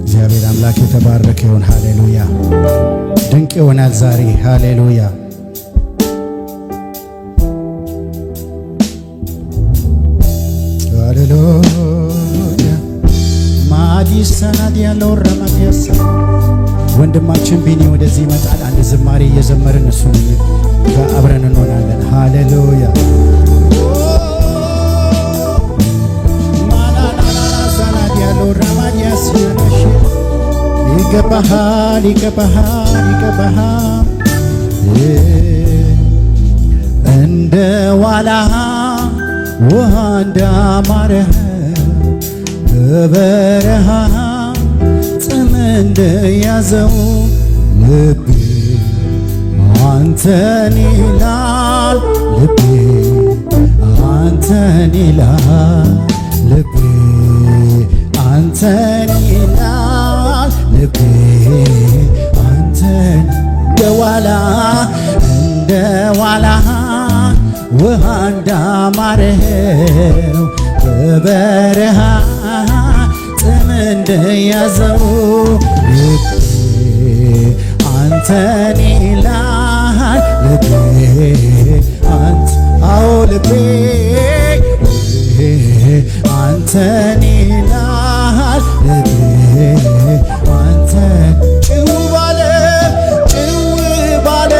እግዚአብሔር አምላክ የተባረከ ይሁን። ሃሌሉያ! ድንቅ ይሆናል ዛሬ። ሃሌሉያ! ሃሌሉያ! ማዲሰናድ ያለው ረማዲያስ ወንድማችን ቢኒ ወደዚህ ይመጣል። አንድ ዝማሬ እየዘመርን እሱን አብረን እንሆናለን። ሃሌሉያ! ይገባሃል፣ ይገባሃል፣ ይገባሃል። እንደ ዋላ ውሃ እንዳማረህ፣ በበረሃ ጥም እንደያዘው ልቤ አንተን ይላል፣ ልቤ አንተን ይላል፣ ልቤ አንተን ይላል፣ ልቤ አንተን። እንደ ዋላ፣ እንደ ዋላ ውሃ እንዳማረው፣ በበረሃ ጥም እንደያዘው ልቤ አንተን ይላል፣ ልቤ አንተ፣ አዎ ልቤ አንተን ይላል፣ ልቤ አንተን። ጭው ባለ፣ ጭው ባለ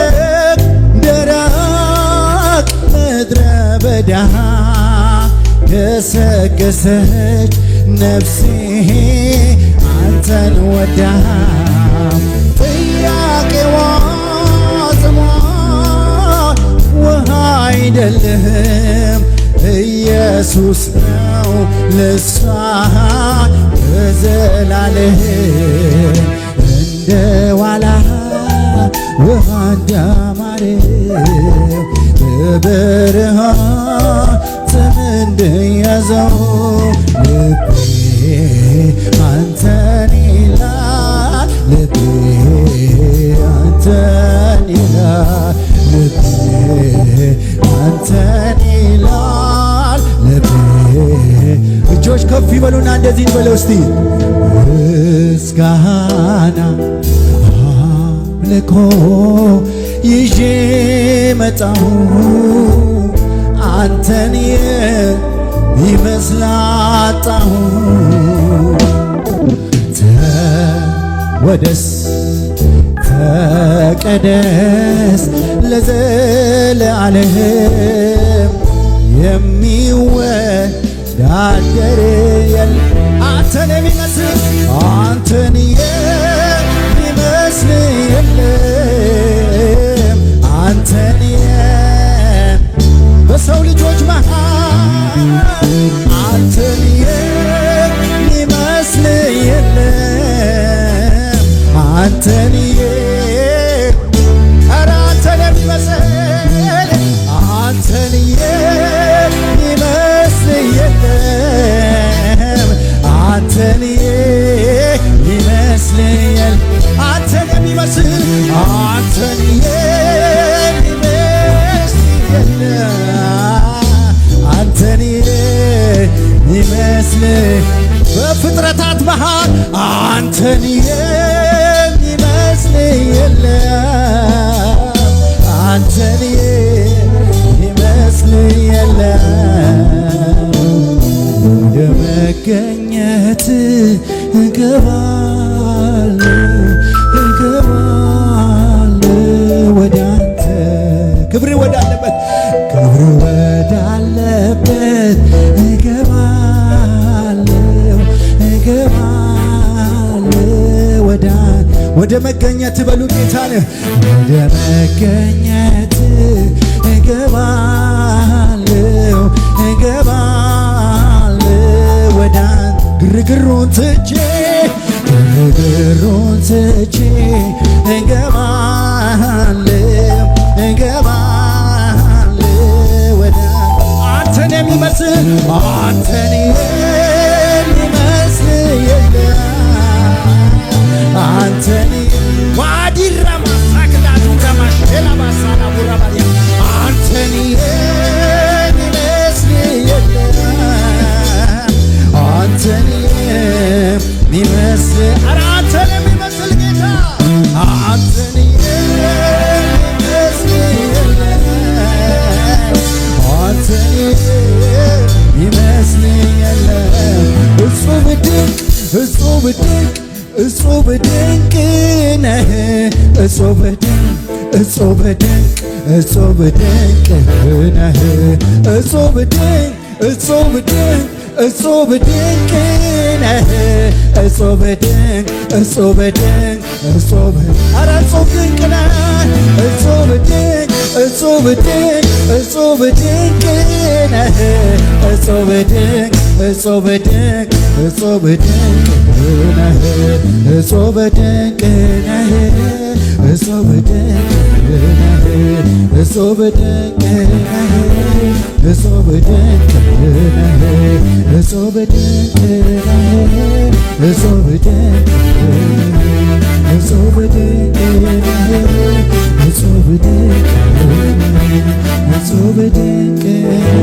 ደረቅ ምድረ በዳ ገሰገሰች ነፍሴ አንተን ወዳ። ጥያቄዋ ጥሟ ውሃ አይደለም፣ ኢየሱስ ነው ለሷ በዘላለም። እንደ ዋላ ውሃ እንዳማረው፣ በበረሃ ጥም እንደያዘው ልቤ አንተን ይላል፣ ልቤ አንተን ይላል፣ ልቤ አንተን ይላል፣ ልቤ። እጆች ከፍ ይበሉና እንደዚህ እንበለው እስቲ። ምስጋና አምልኮ ይዤ መጣሁ፣ አንተን የሚመስል አጣሁ። ተወደስ፣ ተቀደስ ለዘለዓለም፣ የሚወዳደር የለም፣ አንተን የሚመስል፣ አንተን የሚመስል የለም፣ አንተን በሰው ልጆች መሃል አንተን የሚመስል የለም፣ አንተን፣ ኧረ አንተን የሚመስል፣ አንተን የሚመስል የለም፣ አንተን የሚመስል የለም፣ አንተን የሚመስል፣ አንተን የሚመስል የለም፣ አንተን የሚመስል በፍጥረታት መሃል አንተን የሚመስል የለም፣ አንተን የሚመስል የለም። ወደ መገኘት እገባለሁ፣ እገባለሁ ወደ አንተ፣ ክብር ወዳለበት፣ ክብር ወዳለበት እገባለሁ፣ እገባለሁ ወደ መገኘት በሉ ጌታን። ወደ መገኘት እገባለሁ፣ እገባለሁ ወደ ግርግሩን ትቼ፣ ግርግሩን ትቼ እገባለሁ፣ እገባለሁ ወደ አንተን የሚመስል፣ አንተን የሚመስል የለም፣ አንተን ዋዲራ ማሳክላቱ ረማሽላ ባሳላ ቡራባዲያ አንተን የሚመስል የለም፣ አንተን። እጹብ ድንቅ እጹብ ድንቅ ነህ እጹብ ድንቅ እጹብ ድንቅ እጹብ ድንቅ ነህ እጹብ ድንቅ እጹብ ድንቅ እጹብ ድንቅ ነህ እጹብ ድንቅ እጹብ ድንቅ እጹብ ኧረ እጹብ ድንቅ ነህ እጹብ ድንቅ እጹብ ድንቅ እጹብ ድንቅ ነህ እጹብ ድንቅ እጹብ ድንቅ እጹብ ድንቅ ነህ እጹብ ድንቅ ነህ እጹብ ድንቅ ነህ እጹብ ድንቅ ነህ እጹብ ድንቅ ነህ እጹብ ድንቅ ነህ እጹብ ድንቅ ነህ እጹብ ድንቅ ነህ እጹብ ድንቅ ነህ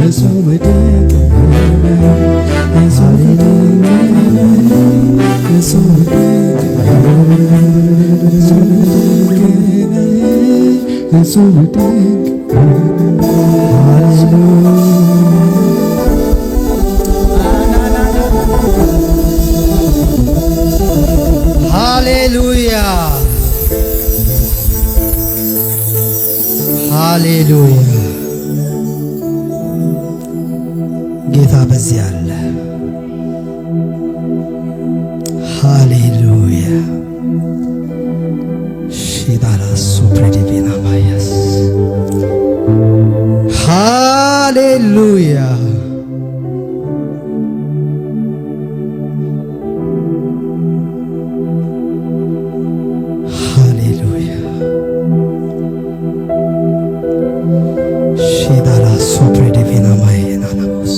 እጹብ ድንቅ ነህ እጹብ ድንቅ ነህ እጹብ ድንቅ ነህ እጹብ ድንቅ እጹብ ድንቅ ነህ እጹብ ድንቅ ሃሌሉያ። ሃሌሉያ ሃሌሉያ። ጌታ በዚህ አለ። ሃሌሉያ ሺባራሱ ፕሬዲቪና ማያስ ሃሌሉያ። ሃሌሉያ ሺዳራሱ ፕሬዲቪና ማየናናሞስ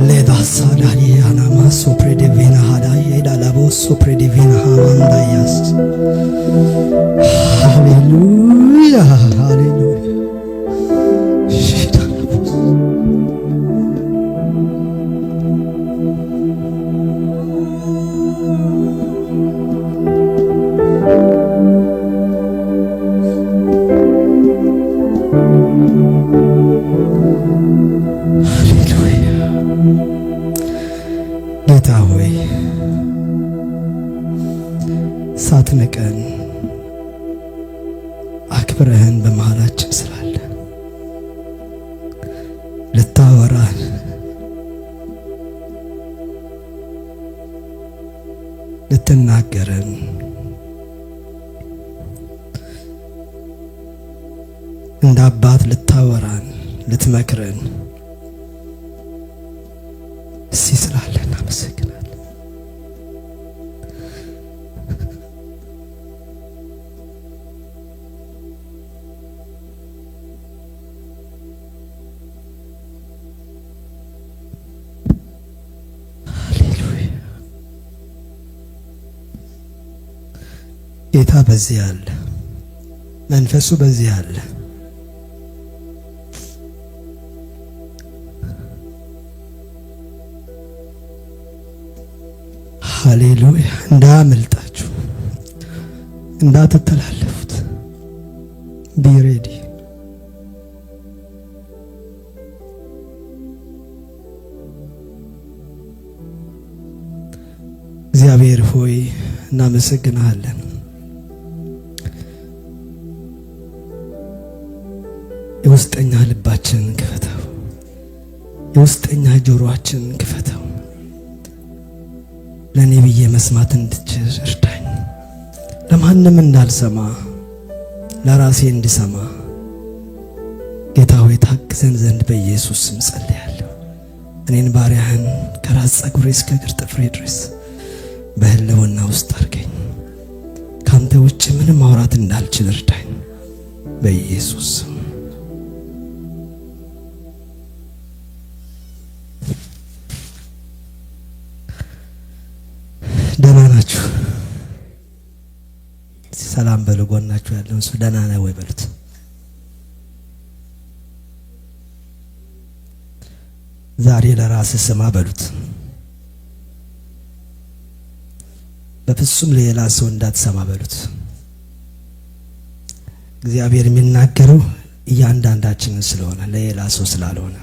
ሌዳሳዳሪያናማሶ ፕሬዲቪና ሃዳየዳላቦሶ ፕሬዲቪና ሃማንዳያስ ሃሌሉያ ሃሌሉያ ሺዳላቦስ። ሃሌሉያ። ጌታ ሆይ፣ ሳትንቀን አክብረህን በመሃላችን ስላለ፣ ልታወራን፣ ልትናገረን፣ እንደ አባት ልታወራን፣ ልትመክረን እዚህ ስላለ እናመሰግናለን። ሃሌሉያ። ጌታ በዚህ አለ። መንፈሱ በዚህ አለ። ሃሌሉያ። እንዳያመልጣችሁ፣ እንዳትተላለፉት። Be ready። እግዚአብሔር ሆይ፣ እናመሰግንሃለን። የውስጠኛ ልባችንን ክፈተው። የውስጠኛ ጆሮአችንን ክፈተው። ለእኔ ብዬ መስማት እንድችል እርዳኝ። ለማንም እንዳልሰማ ለራሴ እንድሰማ ጌታ ሆይ ታግዘን ዘንድ በኢየሱስ ስም ጸልያለሁ። እኔን ባሪያህን ከራስ ጸጉሬ እስከ እግር ጥፍሬ ድረስ በህልውና ውስጥ አድርገኝ። ካንተ ውጭ ምንም ማውራት እንዳልችል እርዳኝ በኢየሱስ ስም። ደህና ናችሁ? ሰላም በሉ። ጎናችሁ ያለውን ሰው ደህና ነህ ወይ በሉት። ዛሬ ለራስህ ስማ በሉት። በፍጹም ለሌላ ሰው እንዳትሰማ በሉት። እግዚአብሔር የሚናገረው እያንዳንዳችንን ስለሆነ፣ ለሌላ ሰው ስላልሆነ።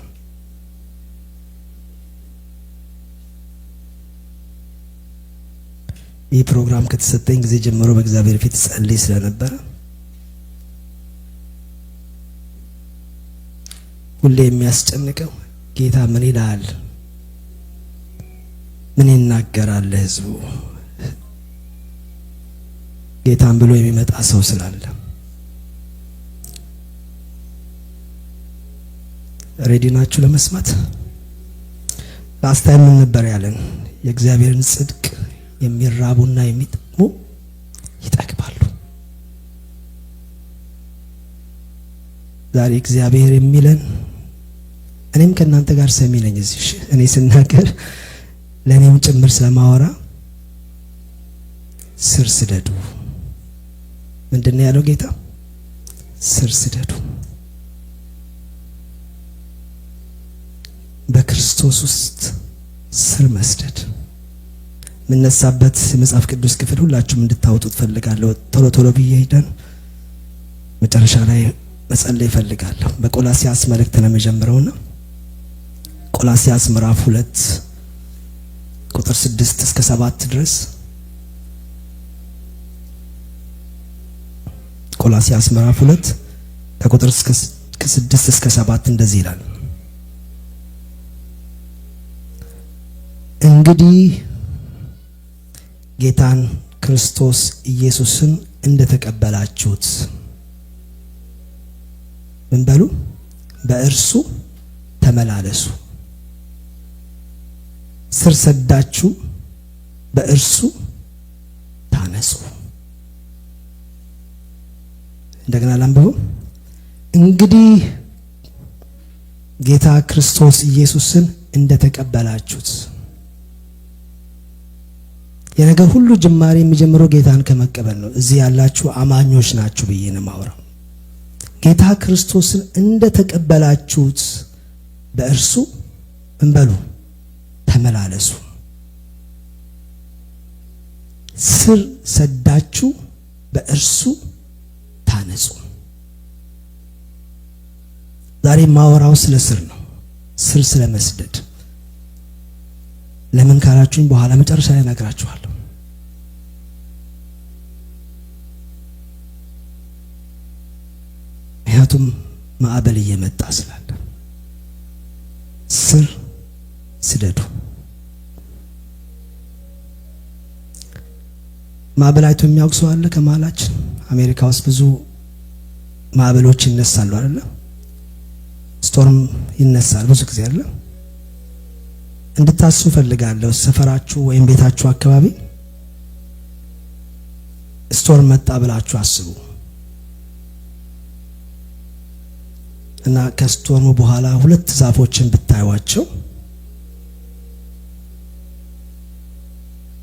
ይህ ፕሮግራም ከተሰጠኝ ጊዜ ጀምሮ በእግዚአብሔር ፊት ጸልይ ስለነበረ ሁሌ የሚያስጨንቀው ጌታ ምን ይላል፣ ምን ይናገራል ለሕዝቡ፣ ጌታን ብሎ የሚመጣ ሰው ስላለ። Ready ናችሁ ለመስማት? Last time ምን ነበር ያለን? የእግዚአብሔርን ጽድቅ የሚራቡና የሚጠሙ ይጠግባሉ። ዛሬ እግዚአብሔር የሚለን፣ እኔም ከእናንተ ጋር ሰሚ ነኝ። እዚህ እኔ ስናገር ለእኔም ጭምር ስለማወራ፣ ስር ስደዱ። ምንድን ነው ያለው ጌታ? ስር ስደዱ። በክርስቶስ ውስጥ ስር መስደድ። የምነሳበት የመጽሐፍ ቅዱስ ክፍል ሁላችሁም እንድታወጡት ፈልጋለሁ። ቶሎ ቶሎ ብዬ ሄደን መጨረሻ ላይ መጸለይ እፈልጋለሁ። በቆላሲያስ መልእክት ነው የምጀምረውና ቆላሲያስ ምዕራፍ 2 ቁጥር 6 እስከ 7 ድረስ። ቆላሲያስ ምዕራፍ 2 ከቁጥር 6 እስከ 7 እንደዚህ ይላል። እንግዲህ ጌታን ክርስቶስ ኢየሱስን እንደተቀበላችሁት ምን በሉ? በእርሱ ተመላለሱ፣ ስር ሰዳችሁ በእርሱ ታነጹ። እንደገና ላንብበው። እንግዲህ ጌታ ክርስቶስ ኢየሱስን እንደተቀበላችሁት። የነገር ሁሉ ጅማሬ የሚጀምረው ጌታን ከመቀበል ነው። እዚህ ያላችሁ አማኞች ናችሁ ብዬ ነው የማወራው። ጌታ ክርስቶስን እንደተቀበላችሁት በእርሱ ምን በሉ? ተመላለሱ። ስር ሰዳችሁ በእርሱ ታነጹ። ዛሬ ማወራው ስለ ስር ነው፣ ስር ስለ መስደድ። ለምን ካላችሁኝ በኋላ መጨረሻ ላይ እነግራችኋለሁ። ምክንያቱም ማዕበል እየመጣ ስላለ ስር ስደዱ። ማዕበል አይቶ የሚያውቅ ሰው አለ ከመሀላችን? አሜሪካ ውስጥ ብዙ ማዕበሎች ይነሳሉ አይደለ? Storm ይነሳል ብዙ ጊዜ አይደለ? እንድታስቡ ፈልጋለሁ። ሰፈራችሁ ወይም ቤታችሁ አካባቢ storm መጣ ብላችሁ አስቡ እና ከ storm ኡ በኋላ ሁለት ዛፎችን ብታዩዋቸው፣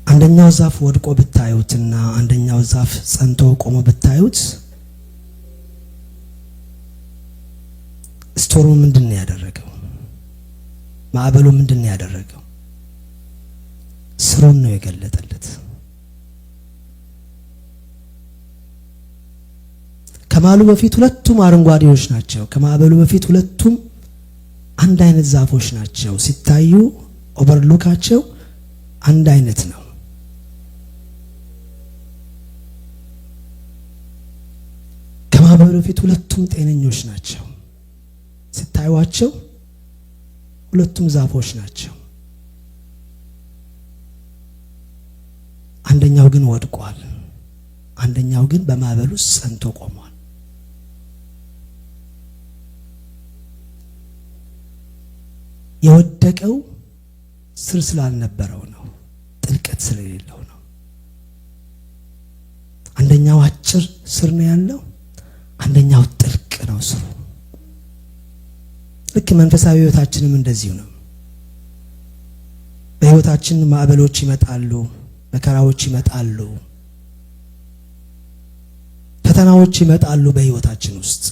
አንደኛው ዛፍ ወድቆ ብታዩትና አንደኛው ዛፍ ጸንቶ ቆሞ ብታዩት፣ storm ኡ ምንድን ነው ያደረገው? ማዕበሉ ምንድን ነው ያደረገው? ስሩን ነው የገለጠለት። ከማዕበሉ በፊት ሁለቱም አረንጓዴዎች ናቸው። ከማዕበሉ በፊት ሁለቱም አንድ አይነት ዛፎች ናቸው። ሲታዩ overlook ኣቸው አንድ አይነት ነው። ከማዕበሉ በፊት ሁለቱም ጤነኞች ናቸው። ስታዩዋቸው ሁለቱም ዛፎች ናቸው። አንደኛው ግን ወድቋል። አንደኛው ግን በማዕበሉ ውስጥ ጸንቶ ቆሟል። የወደቀው ስር ስላልነበረው ነው፣ ጥልቀት ስለሌለው ነው። አንደኛው አጭር ስር ነው ያለው፣ አንደኛው ጥልቅ ነው ስሩ። ልክ መንፈሳዊ ሕይወታችንም እንደዚሁ ነው። በሕይወታችን ማዕበሎች ይመጣሉ፣ መከራዎች ይመጣሉ፣ ፈተናዎች ይመጣሉ። በሕይወታችን ውስጥ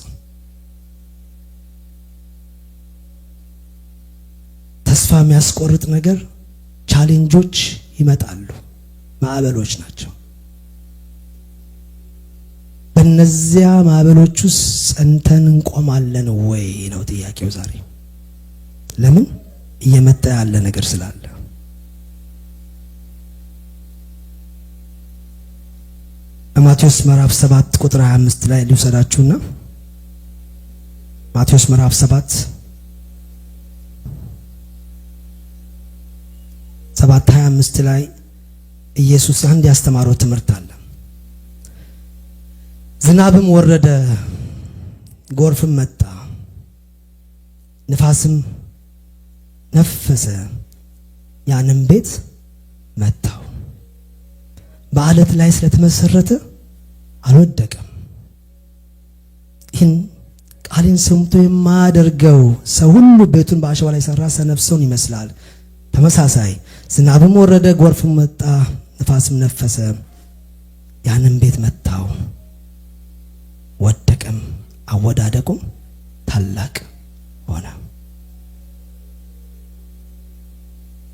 ተስፋ የሚያስቆርጥ ነገር፣ challenge ኦች ይመጣሉ፣ ማዕበሎች ናቸው። በእነዚያ ማዕበሎች ውስጥ ጸንተን እንቆማለን ወይ ነው ጥያቄው ዛሬ። ለምን? እየመጣ ያለ ነገር ስላለ። በማቴዎስ ምዕራፍ 7 ቁጥር 25 ላይ ልውሰዳችሁና ማቴዎስ ምዕራፍ 7 7:25 ላይ ኢየሱስ አንድ ያስተማረው ትምህርት አለ። ዝናብም ወረደ፣ ጎርፍም መጣ፣ ንፋስም ነፈሰ፣ ያንም ቤት መታው፣ በአለት ላይ ስለተመሰረተ አልወደቀም። ይህን ቃሌን ሰምቶ የማያደርገው ሰው ሁሉ ቤቱን በአሸዋ ላይ ሰራ፣ ሰነፍ ሰውን ይመስላል። ተመሳሳይ ዝናብም ወረደ፣ ጎርፍም መጣ፣ ንፋስም ነፈሰ፣ ያንም ቤት መታው፣ ወደቀም፣ አወዳደቁም ታላቅ ሆነ።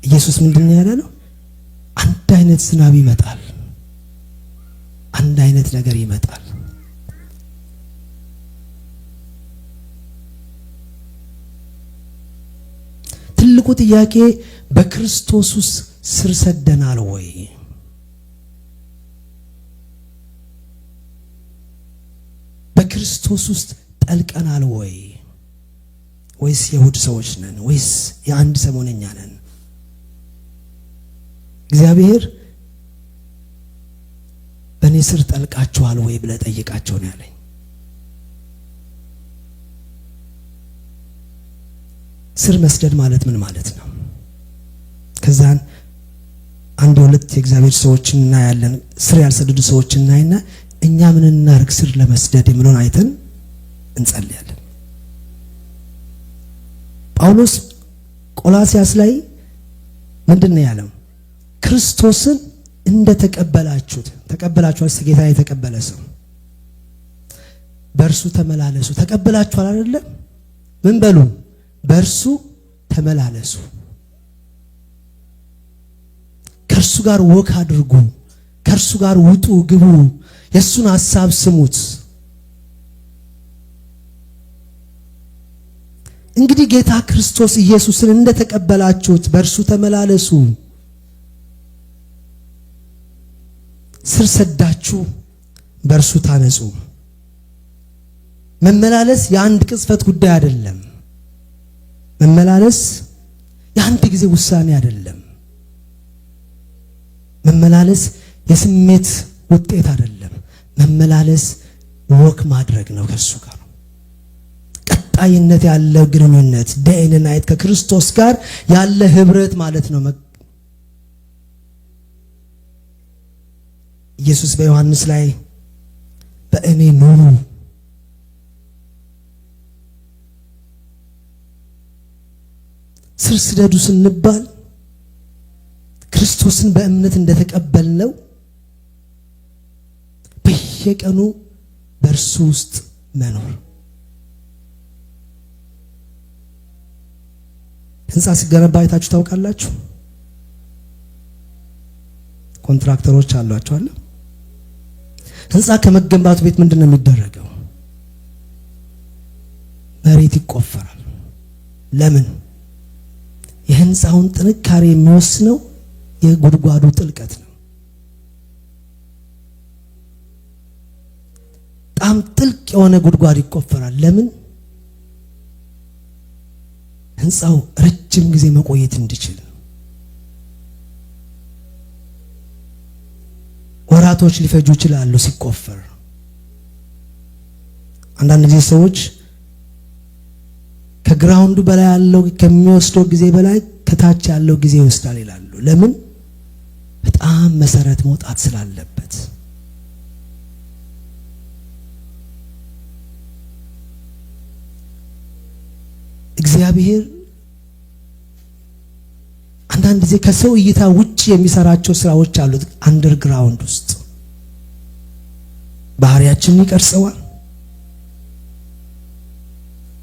ኢየሱስ ምንድን ነው ያለው? አንድ አይነት ዝናብ ይመጣል፣ አንድ አይነት ነገር ይመጣል። ትልቁ ጥያቄ በክርስቶስ ውስጥ ስር ሰደናል ወይ? በክርስቶስ ውስጥ ጠልቀናል ወይ? ወይስ የእሁድ ሰዎች ነን? ወይስ የአንድ ሰሞነኛ ነን? እግዚአብሔር በእኔ ስር ጠልቃችኋል ወይ ብለህ ጠይቃቸው ነው ያለኝ። ስር መስደድ ማለት ምን ማለት ነው? ከዛን አንድ ሁለት የእግዚአብሔር ሰዎች እናያለን። ስር ያልሰደዱ ሰዎች እናይና እኛ ምን እናርግ ስር ለመስደድ የሚለውን አይተን እንጸልያለን። ጳውሎስ ቆላስያስ ላይ ምንድን ነው ያለው? ክርስቶስን እንደተቀበላችሁት ተቀበላችኋል። ጌታ የተቀበለ ሰው በእርሱ ተመላለሱ። ተቀበላችኋል አይደለ? ምን በሉ? በእርሱ ተመላለሱ። ከእርሱ ጋር walk አድርጉ። ከእርሱ ጋር ውጡ ግቡ። የእሱን ሐሳብ ስሙት። እንግዲህ ጌታ ክርስቶስ ኢየሱስን እንደተቀበላችሁት በእርሱ ተመላለሱ። ስር ሰዳችሁ በእርሱ ታነጹ። መመላለስ የአንድ ቅጽበት ጉዳይ አይደለም። መመላለስ የአንድ ጊዜ ውሳኔ አይደለም። መመላለስ የስሜት ውጤት አይደለም። መመላለስ walk ማድረግ ነው ከእርሱ ጋር ቀጣይነት ያለ ግንኙነት፣ day and night ከክርስቶስ ጋር ያለ ህብረት ማለት ነው። ኢየሱስ በዮሐንስ ላይ በእኔ ኑሩ፣ ስር ስደዱ ስንባል ክርስቶስን በእምነት እንደተቀበልነው በየቀኑ በእርሱ ውስጥ መኖር። ህንፃ ሲገነባ አይታችሁ ታውቃላችሁ? ኮንትራክተሮች አሏቸው አለ። ህንፃ ከመገንባቱ ቤት ምንድን ነው የሚደረገው? መሬት ይቆፈራል። ለምን? የህንፃውን ጥንካሬ የሚወስነው የጉድጓዱ ጥልቀት ነው። በጣም ጥልቅ የሆነ ጉድጓድ ይቆፈራል። ለምን? ህንፃው ረጅም ጊዜ መቆየት እንዲችል። ወራቶች ሊፈጁ ይችላሉ ሲቆፈር። አንዳንድ ጊዜ ሰዎች ከ ground ኡ በላይ ያለው ከሚወስደው ጊዜ በላይ ከታች ያለው ጊዜ ይወስዳል ይላሉ። ለምን? በጣም መሰረት መውጣት ስላለበት። እግዚአብሔር አንዳንድ ጊዜ ከሰው እይታ ውጭ የሚሰራቸው ስራዎች አሉት። underground ውስጥ ባህሪያችንን ይቀርጸዋል፣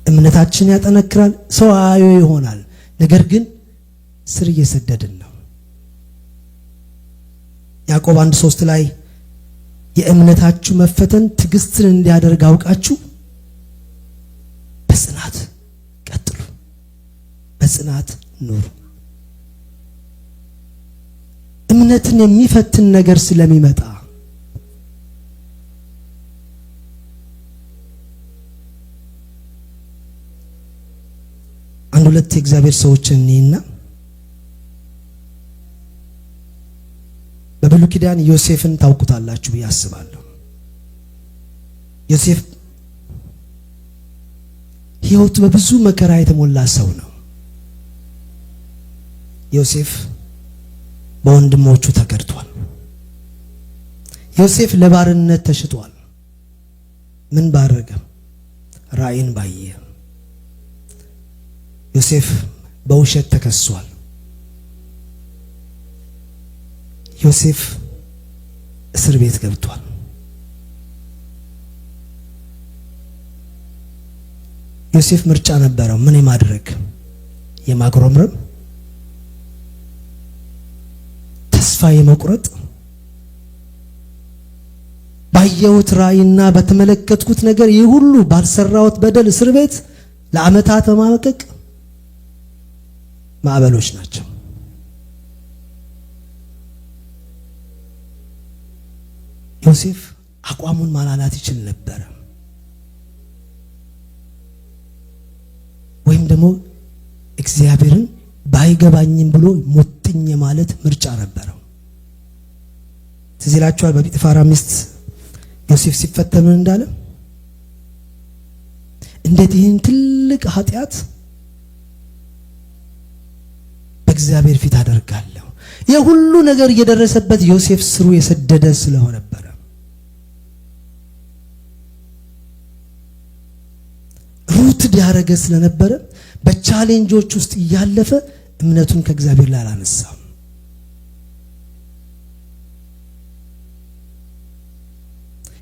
እምነታችንን ያጠነክራል። ሰው አዮ ይሆናል። ነገር ግን ስር እየሰደድን ነው። ያዕቆብ 1:3 ላይ የእምነታችሁ መፈተን ትዕግስትን እንዲያደርግ አውቃችሁ በጽናት ቀጥሉ፣ በጽናት ኑሩ። እምነትን የሚፈትን ነገር ስለሚመጣ ሁለት የእግዚአብሔር ሰዎችን እኔና በብሉይ ኪዳን ዮሴፍን ታውቁታላችሁ ብዬ አስባለሁ። ዮሴፍ ሕይወቱ በብዙ መከራ የተሞላ ሰው ነው። ዮሴፍ በወንድሞቹ ተከድቷል። ዮሴፍ ለባርነት ተሽጧል። ምን ባረገ? ራእይን ባየ። ዮሴፍ በውሸት ተከሷል። ዮሴፍ እስር ቤት ገብቷል። ዮሴፍ ምርጫ ነበረው። ምን የማድረግ? የማጉረምረም፣ ተስፋ የመቁረጥ፣ ባየሁት ራእይና በተመለከትኩት ነገር ይህ ሁሉ ባልሰራሁት በደል እስር ቤት ለዓመታት በማመቀቅ ማዕበሎች ናቸው። ዮሴፍ አቋሙን ማላላት ይችል ነበረ። ወይም ደግሞ እግዚአብሔርን ባይገባኝም ብሎ ሙጥኝ ማለት ምርጫ ነበረው። ትዝ ይላችኋል በጲጥፋራ ሚስት ዮሴፍ ሲፈተን ምን እንዳለ? እንዴት ይህን ትልቅ ኃጢአት በእግዚአብሔር ፊት አደርጋለሁ? የሁሉ ነገር እየደረሰበት ዮሴፍ ስሩ የሰደደ ስለሆነ ነበረ። Rooted ያደረገ ስለነበረ በ challenge ኦች ውስጥ እያለፈ እምነቱን ከእግዚአብሔር ላይ አላነሳም።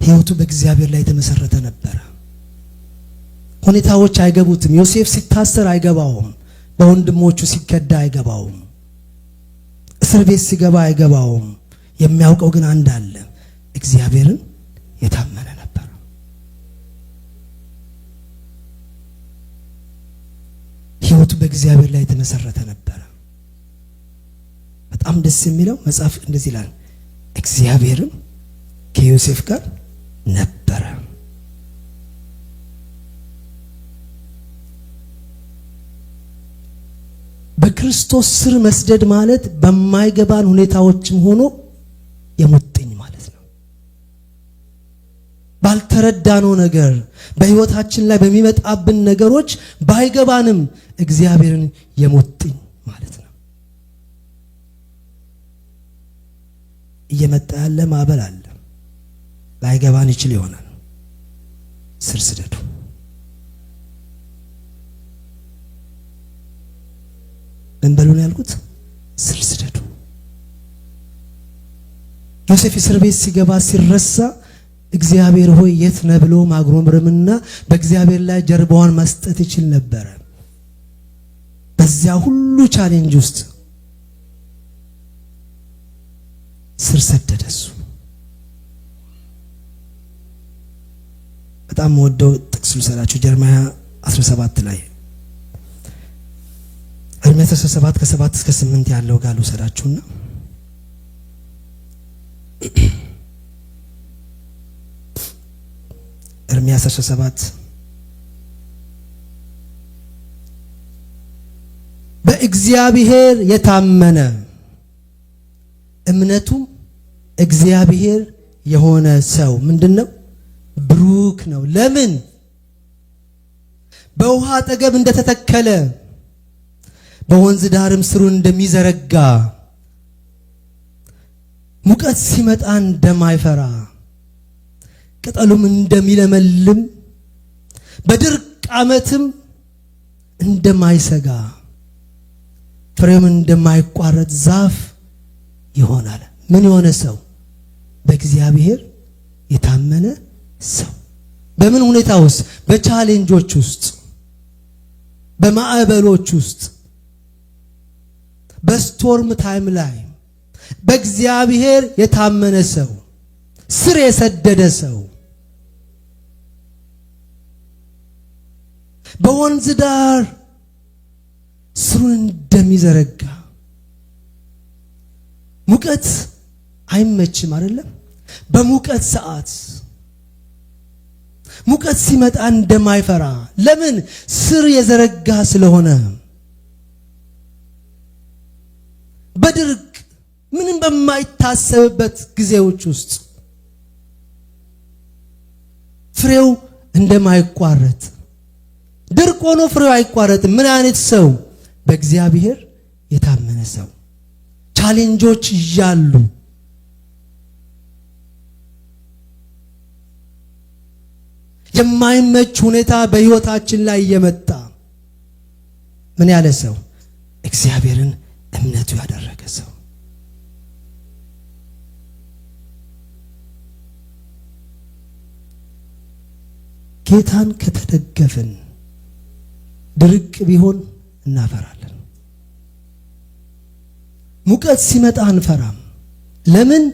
ሕይወቱ በእግዚአብሔር ላይ የተመሰረተ ነበረ። ሁኔታዎች አይገቡትም። ዮሴፍ ሲታሰር አይገባውም። በወንድሞቹ ሲከዳ አይገባውም። እስር ቤት ሲገባ አይገባውም። የሚያውቀው ግን አንድ አለ፣ እግዚአብሔርን የታመነ ነበር። ሕይወቱ በእግዚአብሔር ላይ የተመሰረተ ነበረ። በጣም ደስ የሚለው መጽሐፍ እንደዚህ ይላል፣ እግዚአብሔርም ከዮሴፍ ጋር ነበረ። በክርስቶስ ስር መስደድ ማለት በማይገባን ሁኔታዎችም ሆኖ የሙጥኝ ማለት ነው። ባልተረዳነው ነገር፣ በሕይወታችን ላይ በሚመጣብን ነገሮች ባይገባንም እግዚአብሔርን የሙጥኝ ማለት ነው። እየመጣ ያለ ማዕበል አለ። ላይገባን ይችል ይሆናል። ስር ስደዱ። ምን በሉ ነው ያልኩት? ስር ስደዱ። ዮሴፍ እስር ቤት ሲገባ ሲረሳ እግዚአብሔር ሆይ የት ነህ ብሎ ማጉረምረምና በእግዚአብሔር ላይ ጀርባዋን መስጠት ይችል ነበረ። በዚያ ሁሉ challenge ውስጥ ስር ሰደደ እሱ። በጣም ወደው ጥቅስ ልውሰዳችሁ። Jeremiah 17 ላይ፣ ኤርምያስ 17 ከ7 እስከ 8 ያለው ጋር ልውሰዳችሁና፣ ኤርምያስ 17፣ በእግዚአብሔር የታመነ እምነቱም እግዚአብሔር የሆነ ሰው ምንድን ነው? ብሩክ ነው። ለምን? በውሃ አጠገብ እንደተተከለ፣ በወንዝ ዳርም ስሩን እንደሚዘረጋ፣ ሙቀት ሲመጣ እንደማይፈራ፣ ቅጠሉም እንደሚለመልም፣ በድርቅ ዓመትም እንደማይሰጋ፣ ፍሬውም እንደማይቋረጥ ዛፍ ይሆናል። ምን የሆነ ሰው? በእግዚአብሔር የታመነ ሰው። በምን ሁኔታ ውስጥ? በ challenge ኦች ውስጥ፣ በማዕበሎች ውስጥ፣ በ storm time ላይ በእግዚአብሔር የታመነ ሰው፣ ስር የሰደደ ሰው፣ በወንዝ ዳር ስሩን እንደሚዘረጋ። ሙቀት አይመችም አይደለም? በሙቀት ሰዓት ሙቀት ሲመጣ እንደማይፈራ። ለምን? ስር የዘረጋ ስለሆነ። በድርቅ ምንም በማይታሰብበት ጊዜዎች ውስጥ ፍሬው እንደማይቋረጥ፣ ድርቅ ሆኖ ፍሬው አይቋረጥም። ምን አይነት ሰው? በእግዚአብሔር የታመነ ሰው። Challenge ኦች እያሉ፣ የማይመች ሁኔታ በህይወታችን ላይ እየመጣ፣ ምን ያለ ሰው? እግዚአብሔርን እምነቱ ያደረገ ሰው። ጌታን ከተደገፍን ድርቅ ቢሆን እናፈራለን። ሙቀት ሲመጣ አንፈራም። ለምን?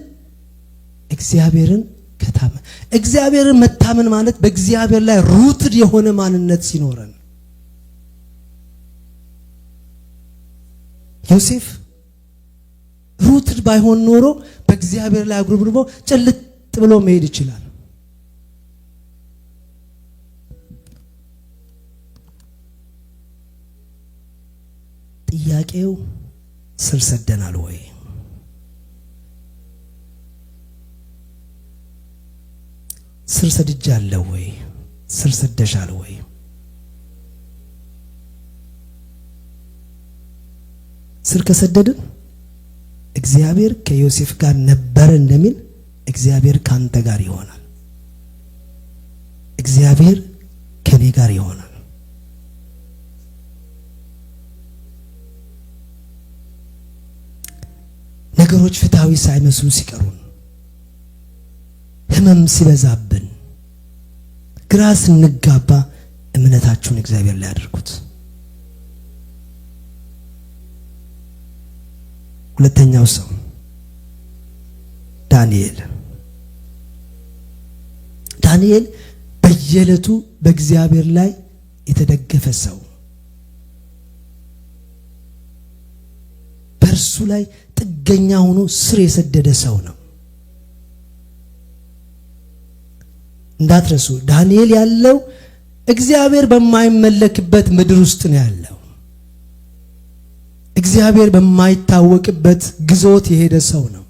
እግዚአብሔርን ከታመን። እግዚአብሔርን መታመን ማለት በእግዚአብሔር ላይ rooted የሆነ ማንነት ሲኖረን። ዮሴፍ rooted ባይሆን ኖሮ በእግዚአብሔር ላይ አጉረምርሞ ጭልጥ ብሎ መሄድ ይችላል። ጥያቄው ስር ሰደናል ወይ? ስር ሰድጃለሁ ወይ? ስር ሰደሻል ወይ? ስር ከሰደድን እግዚአብሔር ከዮሴፍ ጋር ነበረ እንደሚል እግዚአብሔር ካንተ ጋር ይሆናል። እግዚአብሔር ከኔ ጋር ይሆናል። ነገሮች ፍትሃዊ ሳይመስሉ ሲቀሩን፣ ህመም ሲበዛብን፣ ግራ ስንጋባ እምነታችሁን እግዚአብሔር ላይ አድርጉት። ሁለተኛው ሰው ዳንኤል። ዳንኤል በየዕለቱ በእግዚአብሔር ላይ የተደገፈ ሰው፣ በእርሱ ላይ ጥገኛ ሆኖ ስር የሰደደ ሰው ነው። እንዳትረሱ፣ ዳንኤል ያለው እግዚአብሔር በማይመለክበት ምድር ውስጥ ነው ያለው። እግዚአብሔር በማይታወቅበት ግዞት የሄደ ሰው ነው።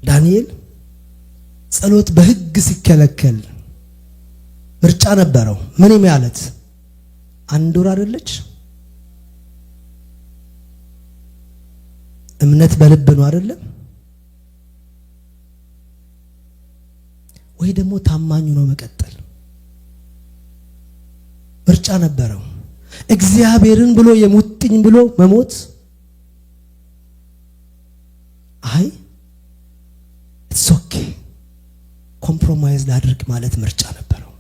ዳንኤል ጸሎት በሕግ ሲከለከል ምርጫ ነበረው። ምን ማለት አንድ ወር አይደለች? እምነት በልብ ነው አይደለም? ወይ ደግሞ ታማኝ ነው መቀጠል ምርጫ ነበረው። እግዚአብሔርን ብሎ የሙጥኝ ብሎ መሞት፣ አይ it's okay compromise ላድርግ ማለት ምርጫ ነበረው።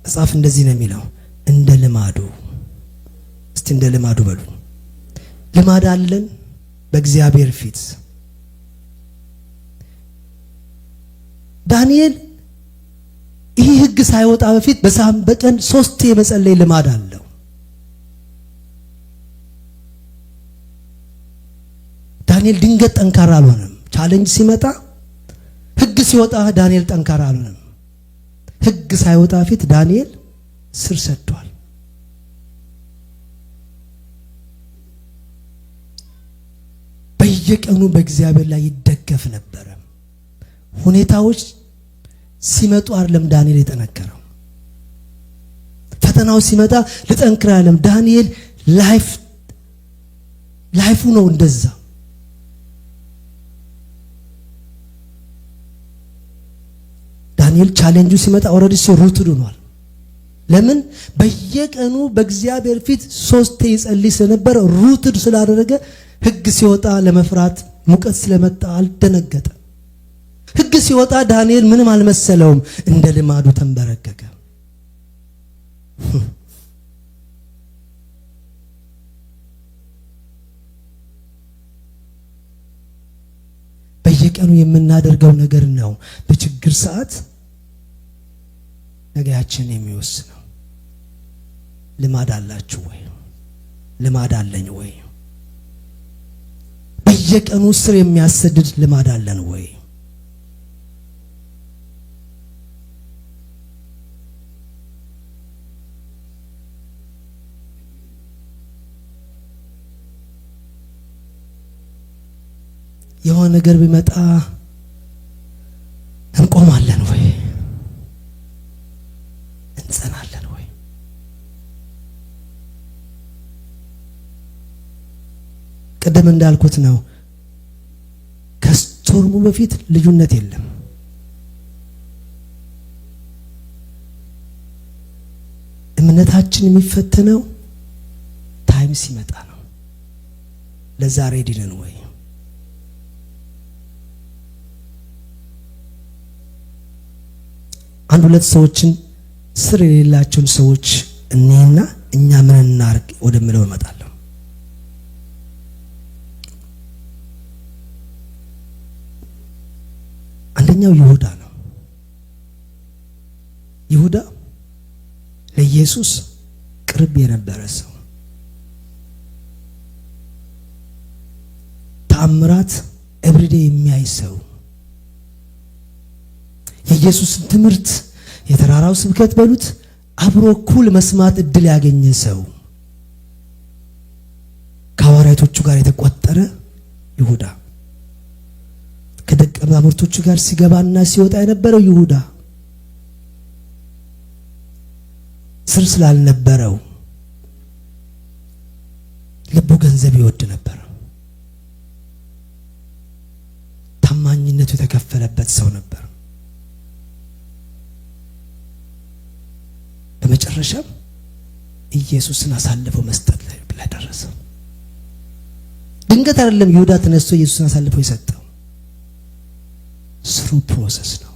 መጽሐፍ እንደዚህ ነው የሚለው፣ እንደ ልማዱ። እስቲ እንደ ልማዱ በሉ። ልማድ አለን በእግዚአብሔር ፊት። ዳንኤል ይህ ህግ ሳይወጣ በፊት በቀን ሶስት የመጸለይ ልማድ አለው። ዳንኤል ድንገት ጠንካራ አልሆነም። Challenge ሲመጣ፣ ህግ ሲወጣ ዳንኤል ጠንካራ አልሆነም። ህግ ሳይወጣ ፊት ዳንኤል ስር ሰዷል። በየቀኑ በእግዚአብሔር ላይ ይደገፍ ነበረ። ሁኔታዎች ሲመጡ አይደለም ዳንኤል የጠነከረው። ፈተናው ሲመጣ ልጠንክር አይደለም። ዳንኤል life ኡ ነው እንደዛ። ዳንኤል ቻሌንጁ ሲመጣ already rooted ሆኗል። ለምን? በየቀኑ በእግዚአብሔር ፊት ሶስቴ ይጸልይ ስለነበረ፣ rooted ስላደረገ ህግ ሲወጣ ለመፍራት፣ ሙቀት ስለመጣ አልደነገጠም። ህግ ሲወጣ ዳንኤል ምንም አልመሰለውም። እንደ ልማዱ ተንበረከከ። በየቀኑ የምናደርገው ነገር ነው በችግር ሰዓት ነገያችንን የሚወስነው። ልማድ አላችሁ ወይ? ልማድ አለኝ ወይ? በየቀኑ ስር የሚያሰድድ ልማድ አለን ወይ? የሆነ ነገር ቢመጣ እንቆማለን ወይ? እንጸናለን ወይ? ቅድም እንዳልኩት ነው። ከ storm ኡ በፊት ልዩነት የለም። እምነታችን የሚፈተነው time ሲመጣ ነው። ለዛ ready ነን ወይ? አንድ ሁለት ሰዎችን ስር የሌላቸውን ሰዎች እኔና እኛ ምን እናርግ ወደምለው እመጣለሁ። አንደኛው ይሁዳ ነው። ይሁዳ ለኢየሱስ ቅርብ የነበረ ሰው፣ ተአምራት everyday የሚያይ ሰው፣ የኢየሱስን ትምህርት የተራራው ስብከት በሉት አብሮ እኩል መስማት እድል ያገኘ ሰው፣ ከሐዋርያቶቹ ጋር የተቆጠረ ይሁዳ፣ ከደቀ መዛሙርቶቹ ጋር ሲገባና ሲወጣ የነበረው ይሁዳ ስር ስላልነበረው ልቡ ገንዘብ ይወድ ነበር። ታማኝነቱ የተከፈለበት ሰው ነበር። በመጨረሻም ኢየሱስን አሳልፎ መስጠት ላይ ደረሰ። ድንገት አይደለም ይሁዳ ተነስቶ ኢየሱስን አሳልፎ የሰጠው፣ through process ነው።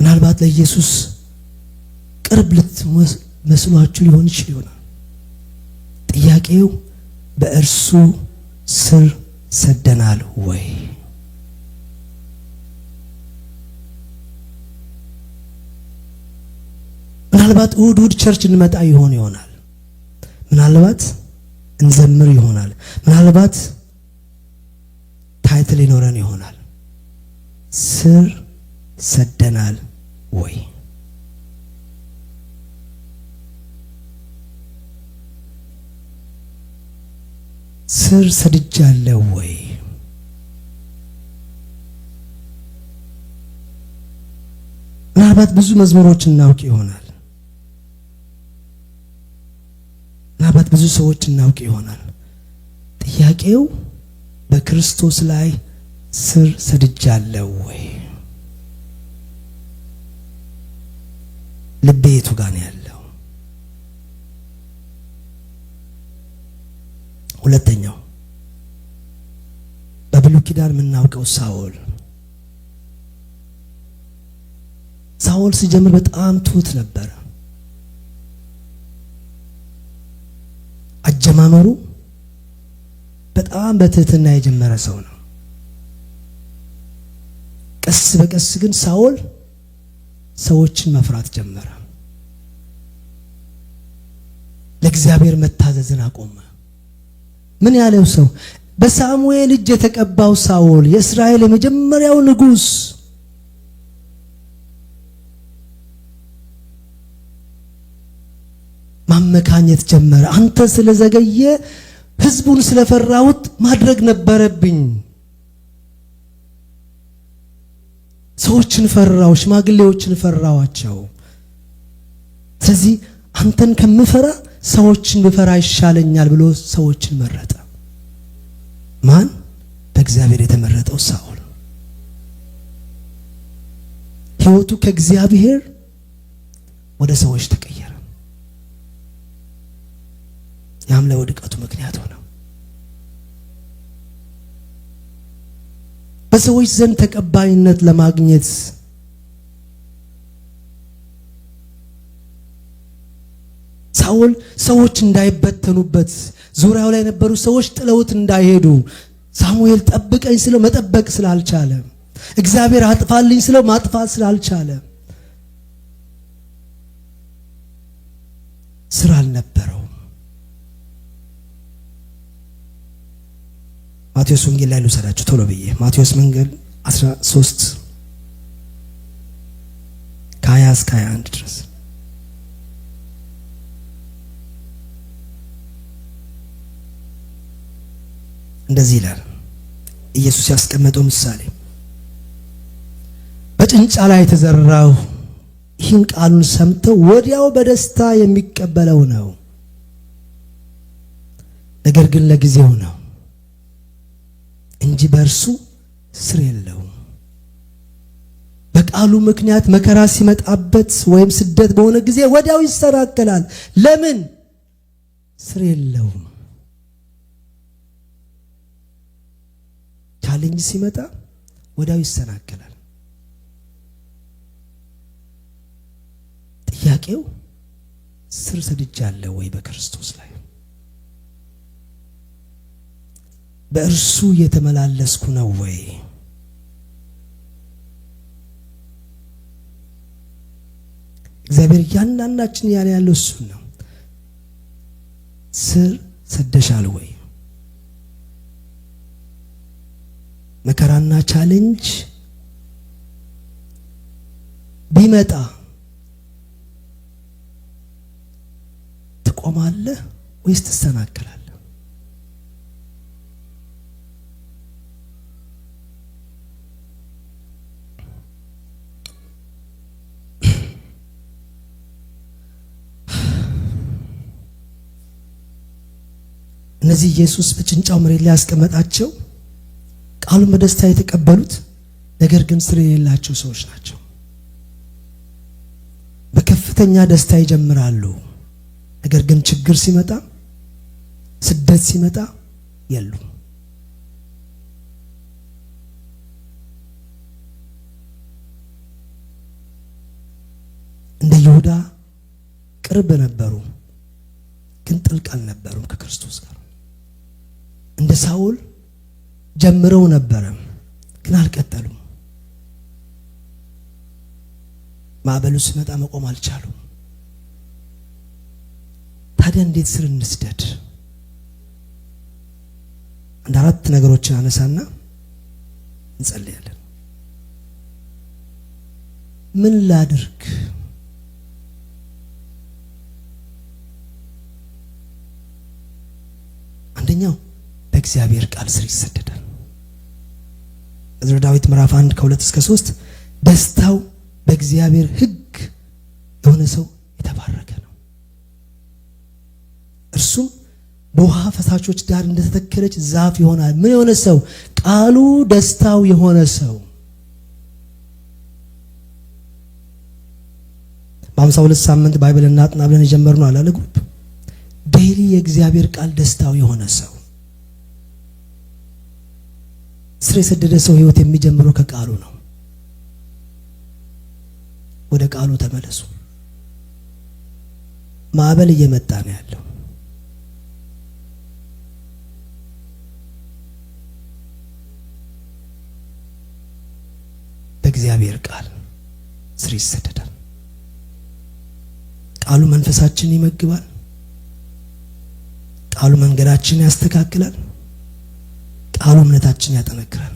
ምናልባት ለኢየሱስ ቅርብ ልትመስሏችሁ ሊሆን ይችል ይሆናል። ጥያቄው በእርሱ ስር ሰደናል ወይ? ምናልባት እሁድ እሁድ church እንመጣ ይሆን ይሆናል። ምናልባት እንዘምር ይሆናል። ምናልባት title ይኖረን ይሆናል። ስር ሰደናል ወይ? ስር ሰድጃለሁ ወይ? ምናልባት ብዙ መዝሙሮች እናውቅ ይሆናል። ምናልባት ብዙ ሰዎች እናውቅ ይሆናል። ጥያቄው በክርስቶስ ላይ ስር ሰድጃለሁ ወይ? ልቤ የቱ ጋር ነው ያለው? ሁለተኛው በብሉይ ኪዳን የምናውቀው ሳኦል። ሳኦል ሲጀምር በጣም ትሁት ነበረ። አጀማመሩ በጣም በትህትና የጀመረ ሰው ነው። ቀስ በቀስ ግን ሳኦል ሰዎችን መፍራት ጀመረ። ለእግዚአብሔር መታዘዝን አቆመ። ምን ያለው ሰው? በሳሙኤል እጅ የተቀባው ሳኦል የእስራኤል የመጀመሪያው ንጉሥ፣ ማመካኘት ጀመረ። አንተ ስለዘገየ ሕዝቡን ስለፈራሁት ማድረግ ነበረብኝ። ሰዎችን ፈራው፣ ሽማግሌዎችን ፈራዋቸው። ስለዚህ አንተን ከምፈራ ሰዎችን ብፈራ ይሻለኛል ብሎ ሰዎችን መረጠ። ማን? በእግዚአብሔር የተመረጠው ሳኦል። ሕይወቱ ከእግዚአብሔር ወደ ሰዎች ተቀየረ። ያም ለውድቀቱ ምክንያት ሆነ። በሰዎች ዘንድ ተቀባይነት ለማግኘት ሳኦል ሰዎች እንዳይበተኑበት፣ ዙሪያው ላይ የነበሩ ሰዎች ጥለውት እንዳይሄዱ፣ ሳሙኤል ጠብቀኝ ስለው መጠበቅ ስላልቻለ፣ እግዚአብሔር አጥፋልኝ ስለው ማጥፋት ስላልቻለ ስራ አልነበረው። ማቴዎስ ወንጌል ላይ ልውሰዳችሁ ቶሎ ብዬ። ማቴዎስ ወንጌል 13 ከ20 እስከ 21 ድረስ። እንደዚህ ይላል ኢየሱስ ያስቀመጠው ምሳሌ፣ በጭንጫ ላይ የተዘራው ይህን ቃሉን ሰምተው ወዲያው በደስታ የሚቀበለው ነው። ነገር ግን ለጊዜው ነው እንጂ በእርሱ ስር የለውም። በቃሉ ምክንያት መከራ ሲመጣበት ወይም ስደት በሆነ ጊዜ ወዲያው ይሰናከላል። ለምን? ስር የለውም። Challenge ሲመጣ ወዲያው ይሰናከላል። ጥያቄው ስር ሰድጃለሁ ወይ በክርስቶስ ላይ? በእርሱ የተመላለስኩ ነው ወይ? እግዚአብሔር እያንዳንዳችን ያለ ያለው እሱን ነው። ስር ሰደሻል ወይ? መከራና challenge ቢመጣ ትቆማለህ ወይስ ትሰናከላለህ? እነዚህ ኢየሱስ በጭንጫው መሬት ላይ ያስቀመጣቸው ቃሉን በደስታ የተቀበሉት ነገር ግን ስር የሌላቸው ሰዎች ናቸው። በከፍተኛ ደስታ ይጀምራሉ። ነገር ግን ችግር ሲመጣ፣ ስደት ሲመጣ የሉም። እንደ ይሁዳ ቅርብ ነበሩ፣ ግን ጥልቅ አልነበሩም ከክርስቶስ ጋር። እንደ ሳውል ጀምረው ነበረ፣ ግን አልቀጠሉም። ማዕበሉ ሲመጣ መቆም አልቻሉም። ታዲያ እንዴት ስር እንስደድ? አንድ አራት ነገሮችን አነሳና እንጸልያለን። ምን ላድርግ? አንደኛው በእግዚአብሔር ቃል ስር ይሰደዳል። መዝሙረ ዳዊት ምዕራፍ 1 ከ2 እስከ 3 ደስታው በእግዚአብሔር ሕግ የሆነ ሰው የተባረከ ነው። እርሱም በውሃ ፈሳሾች ዳር እንደተተከለች ዛፍ ይሆናል። ምን የሆነ ሰው? ቃሉ ደስታው የሆነ ሰው። በ52 ሳምንት Bible እናጥና ብለን የጀመርነው አላለ group daily የእግዚአብሔር ቃል ደስታው የሆነ ሰው። ስር የሰደደ ሰው ህይወት የሚጀምረው ከቃሉ ነው። ወደ ቃሉ ተመለሱ። ማዕበል እየመጣ ነው ያለው። በእግዚአብሔር ቃል ስር ይሰደዳል። ቃሉ መንፈሳችንን ይመግባል። ቃሉ መንገዳችንን ያስተካክላል። ቃሉ እምነታችንን ያጠነክራል።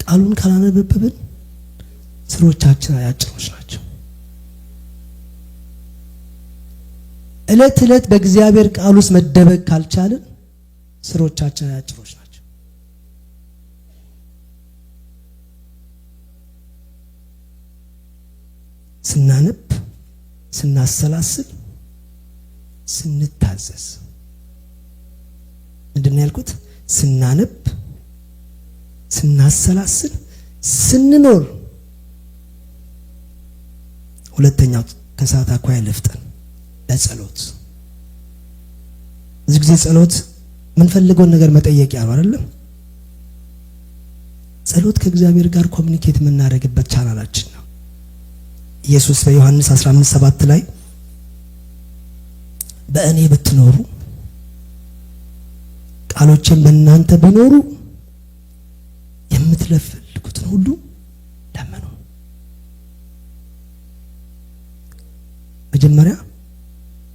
ቃሉን ካላነበብን ስሮቻችን አጫጭሮች ናቸው። እለት እለት በእግዚአብሔር ቃል ውስጥ መደበቅ ካልቻልን ስሮቻችን አጫጭሮች ናቸው። ስናነብ፣ ስናሰላስል፣ ስንታዘዝ ምንድን ነው ያልኩት? ስናነብ፣ ስናሰላስል፣ ስንኖር። ሁለተኛው ከሰዓት አኳያ ልፍጠን፣ ለጸሎት። ብዙ ጊዜ ጸሎት የምንፈልገውን ነገር መጠየቂያ ነው አይደለም? ጸሎት ከእግዚአብሔር ጋር communicate የምናደርግበት ቻናላችን ነው። ኢየሱስ በዮሐንስ 15:7 ላይ በእኔ ብትኖሩ ቃሎቼም በእናንተ ቢኖሩ የምትፈልጉትን ሁሉ ለምኑ። መጀመሪያ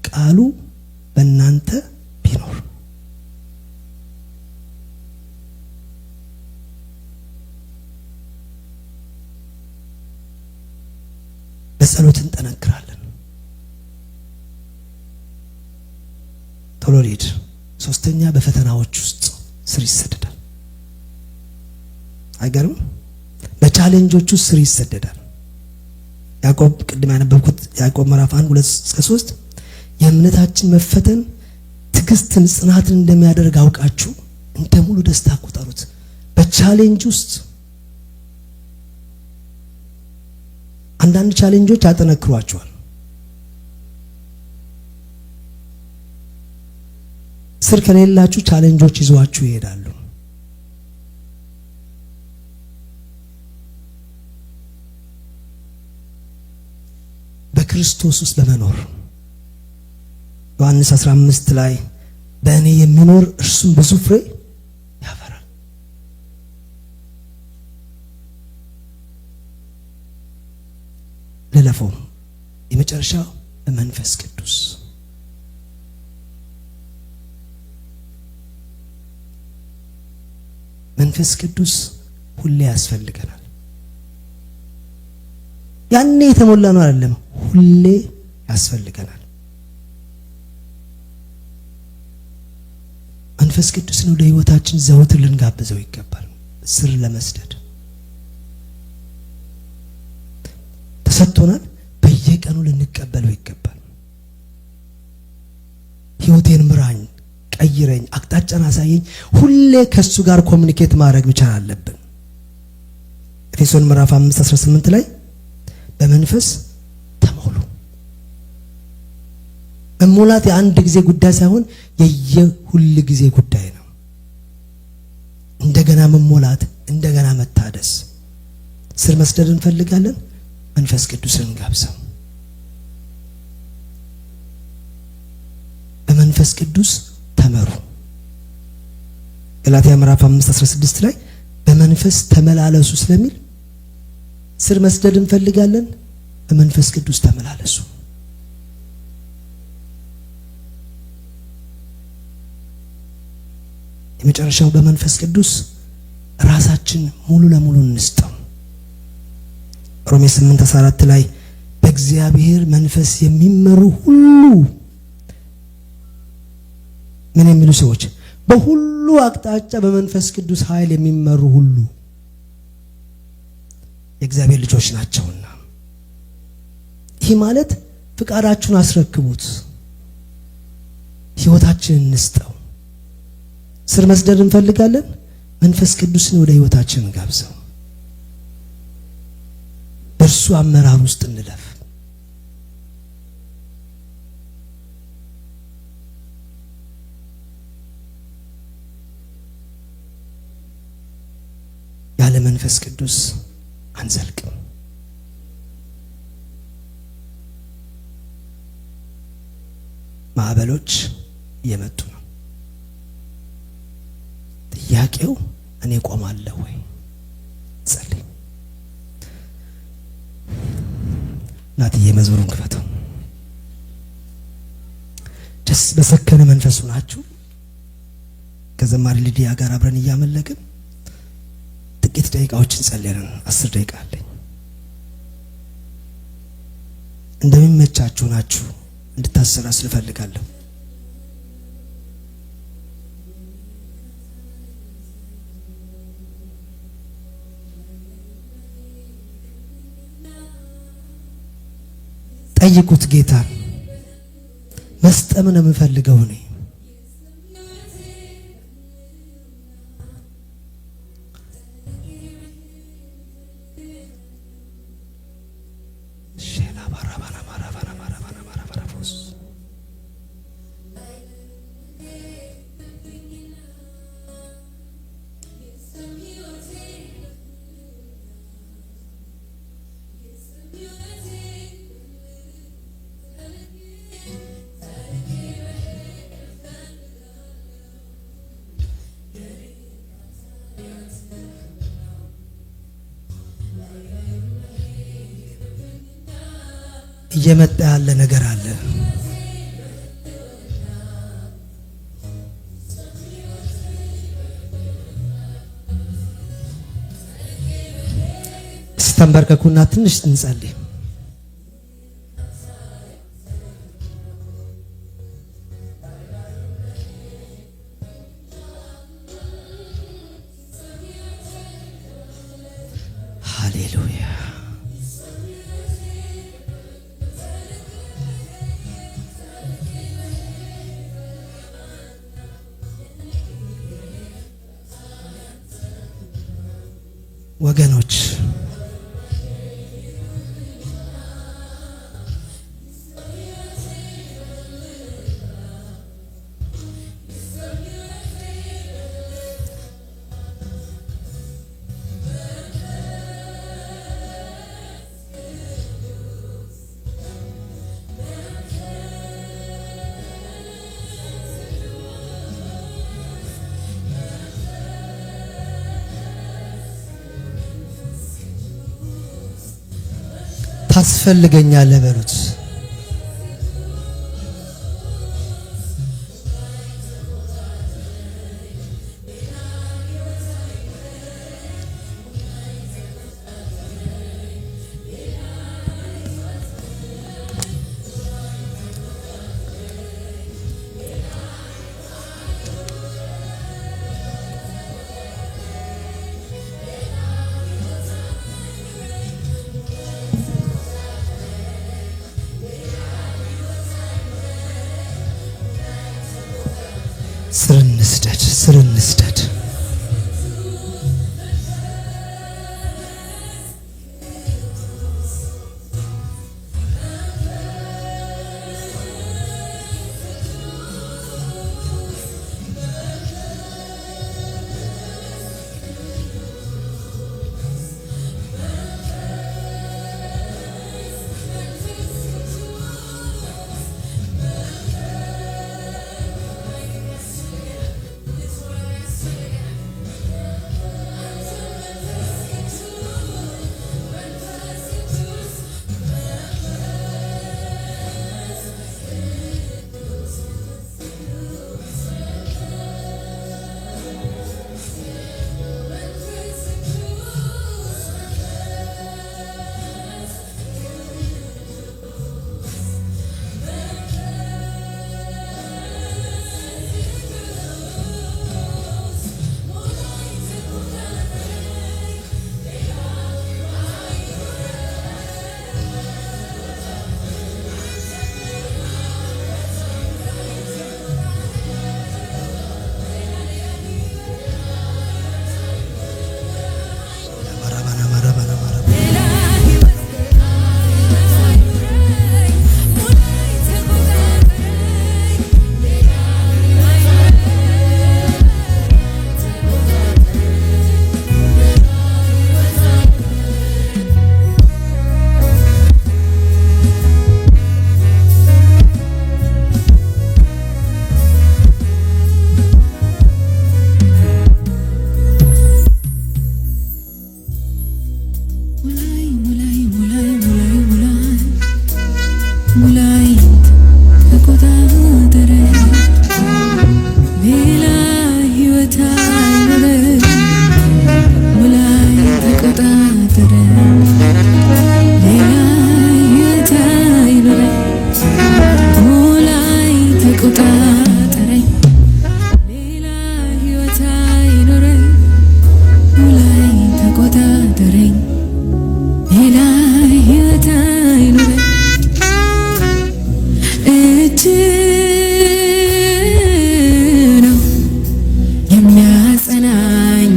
ቃሉ በእናንተ ቢኖር። በጸሎት እንጠነክራለን። ቶሎ ልሂድ። ሶስተኛ በፈተናዎች ውስጥ ስር ይሰደዳል። አይገርም? በ challenge ኦች ውስጥ ስር ይሰደዳል። ያዕቆብ ቅድም ያነበብኩት ያዕቆብ ምዕራፍ 1 2 እስከ 3 የእምነታችን መፈተን ትዕግስትን ጽናትን እንደሚያደርግ አውቃችሁ እንደ ሙሉ ደስታ ቁጠሩት። በ challenge ውስጥ አንዳንድ challenge ኦች ያጠነክሯቸዋል። ስር ከሌላችሁ challenge ኦች ይዟችሁ ይሄዳሉ። በክርስቶስ ውስጥ ለመኖር ዮሐንስ 15 ላይ በእኔ የሚኖር እርሱም ብዙ ፍሬ ያፈራል። ልለፈው። የመጨረሻው በመንፈስ ቅዱስ። መንፈስ ቅዱስ ሁሌ ያስፈልገናል። ያኔ የተሞላ ነው አይደለም፣ ሁሌ ያስፈልገናል። መንፈስ ቅዱስን ወደ ሕይወታችን ዘወትር ልንጋብዘው ይገባል። ስር ለመስደድ ተሰጥቶናል። በየቀኑ ልንቀበለው ይገባል። ሕይወቴን ምራኝ፣ ቀይረኝ፣ አቅጣጫን አሳየኝ። ሁሌ ከሱ ጋር communicate ማድረግ መቻል አለብን። ኤፌሶን ምዕራፍ 5 18 ላይ በመንፈስ ተሞሉ። መሞላት የአንድ ጊዜ ጉዳይ ሳይሆን የየሁል ጊዜ ጉዳይ ነው። እንደገና መሞላት፣ እንደገና መታደስ። ስር መስደድ እንፈልጋለን። መንፈስ ቅዱስን ጋብዘው። በመንፈስ ቅዱስ ተመሩ። ገላትያ ምዕራፍ 5 16 ላይ በመንፈስ ተመላለሱ ስለሚል ስር መስደድ እንፈልጋለን። በመንፈስ ቅዱስ ተመላለሱ። የመጨረሻው በመንፈስ ቅዱስ ራሳችን ሙሉ ለሙሉ እንስጠው። ሮሜ 8 14 ላይ በእግዚአብሔር መንፈስ የሚመሩ ሁሉ ምን የሚሉ ሰዎች? በሁሉ አቅጣጫ በመንፈስ ቅዱስ ኃይል የሚመሩ ሁሉ የእግዚአብሔር ልጆች ናቸውና። ይህ ማለት ፍቃዳችሁን አስረክቡት፣ ሕይወታችንን እንስጠው። ስር መስደድ እንፈልጋለን። መንፈስ ቅዱስን ወደ ሕይወታችን ጋብዘው፣ በእርሱ አመራር ውስጥ እንለፍ። ያለ መንፈስ ቅዱስ አንዘልቅም። ማዕበሎች እየመጡ ነው። ጥያቄው እኔ ቆማለሁ ወይ? ጸልይ። እናትዬ መዝሙሩን ክፈተው። ደስ በሰከነ መንፈሱ ናችሁ ከዘማሪ ሊዲያ ጋር አብረን እያመለክን ጥቂት ደቂቃዎችን ጸልየን 10 ደቂቃ አለኝ። እንደሚመቻችሁ ናችሁ እንድታሰላስሉ እፈልጋለሁ። ጠይቁት ጌታን። መስጠም ነው የምፈልገው እኔ። እየመጣ ያለ ነገር አለ። ስተንበርከኩና ትንሽ እንጸልይ። ሃሌሉያ። ወገኖች፣ ታስፈልገኛለህ በሉት። ስር እንስደድ፣ ስር እንስደድ። ሙላኝ፣ ሙላኝ፣ ሙላኝ፣ ሙላኝ፣ ሙላኝ፣ ሙላኝ፣ ተቆጣጠረኝ። ሌላ ህይወት አይኖረኝ። ሙላኝ፣ ተቆጣጠረኝ። ሌላ ህይወት አይኖረኝ። ሙላኝ፣ ተቆጣጠረኝ። ሌላ ህይወት አይኖረኝ። ሙላኝ፣ ተቆጣጠረኝ። ሌላ ህይወት አይኖረኝ። እጅ ነው የሚያጸናኝ፣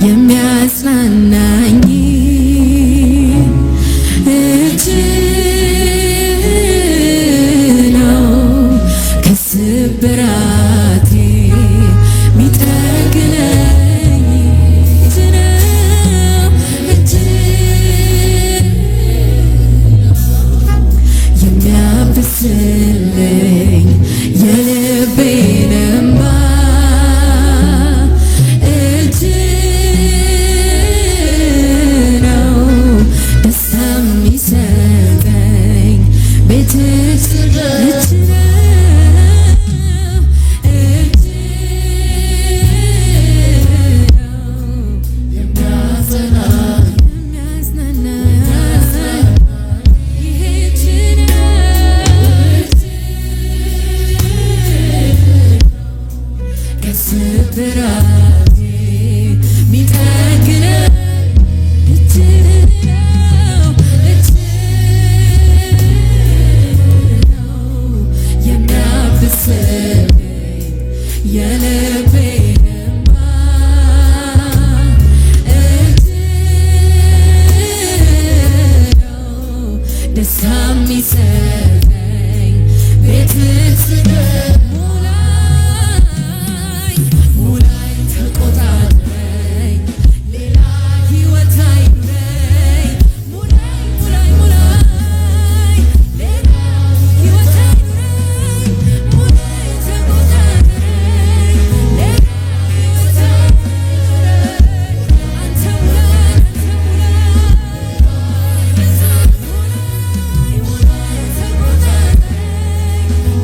የሚያጽናናኝ። እጅ ነው ከስብራቴ ሚጠግነኝ። እጅ ነው፣ እጅ የሚያብስልኝ የልቤን እንባ። እጅ ነው ደስታ የሚሰጠኝ ቤት። እጅ ነው፣ እጅ ነው የሚያጽናናኝ። ይሄ እጅ ነው ከስብራቴ ሚጠግነኝ። እጅ እጠብልኝ የልቤን እንባ። እጅህ ነው ደስታ የሚሰጠኝ፣ ቤትህ ስገባ። ሙላኝ፣ ሙላኝ፣ ተቆጣጠረኝ፣ ሌላ ሕይወት አይኑረኝ። ሙላኝ፣ ሙላኝ፣ ሙላኝ፣ ሌላ ሕይወት አይኑረኝ። ሙላኝ፣ ተቆጣጠረኝ፣ ሌላ ሕይወት አይኑረኝ። አንተ ሙላኝ፣ አንተ ሙላኝ፣ ሙላኝ፣ ተቆጣጠረኝ፣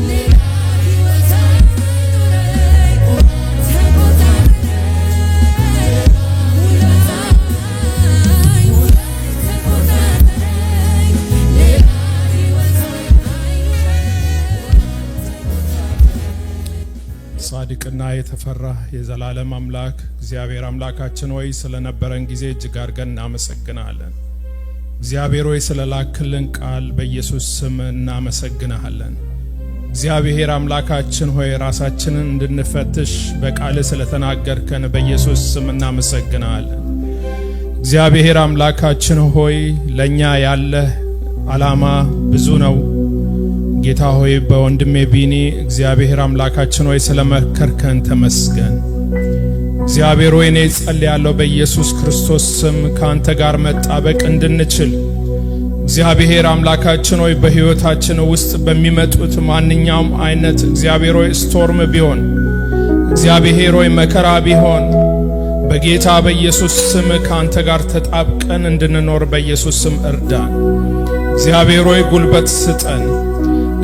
ሌላ ሕይወት አይኑረኝ። ተቆጣጠረኝ፣ ሙላኝ፣ ሙላኝ፣ ተቆጣጠረኝ፣ ሌላ ሕይወት አይኑረኝ። ጻድቅና የተፈራህ የዘላለም አምላክ እግዚአብሔር አምላካችን ሆይ፣ ስለነበረን ጊዜ እጅግ አድርገን እናመሰግናለን። እግዚአብሔር ሆይ፣ ስለላክልን ቃል በኢየሱስ ስም እናመሰግንሃለን። እግዚአብሔር አምላካችን ሆይ፣ ራሳችንን እንድንፈትሽ በቃልህ ስለተናገርከን በኢየሱስ ስም እናመሰግንሃለን። እግዚአብሔር አምላካችን ሆይ፣ ለእኛ ያለህ ዓላማ ብዙ ነው። ጌታ ሆይ፣ በወንድሜ ቢኒ እግዚአብሔር አምላካችን ሆይ ስለመከርከን ተመስገን። እግዚአብሔር ሆይ፣ እኔ ጸልያለሁ በኢየሱስ ክርስቶስ ስም ከአንተ ጋር መጣበቅ እንድንችል፣ እግዚአብሔር አምላካችን ሆይ፣ በሕይወታችን ውስጥ በሚመጡት ማንኛውም አይነት እግዚአብሔር ሆይ storm ቢሆን፣ እግዚአብሔር ሆይ መከራ ቢሆን፣ በጌታ በኢየሱስ ስም ከአንተ ጋር ተጣብቀን እንድንኖር በኢየሱስ ስም እርዳን። እግዚአብሔር ሆይ፣ ጉልበት ስጠን።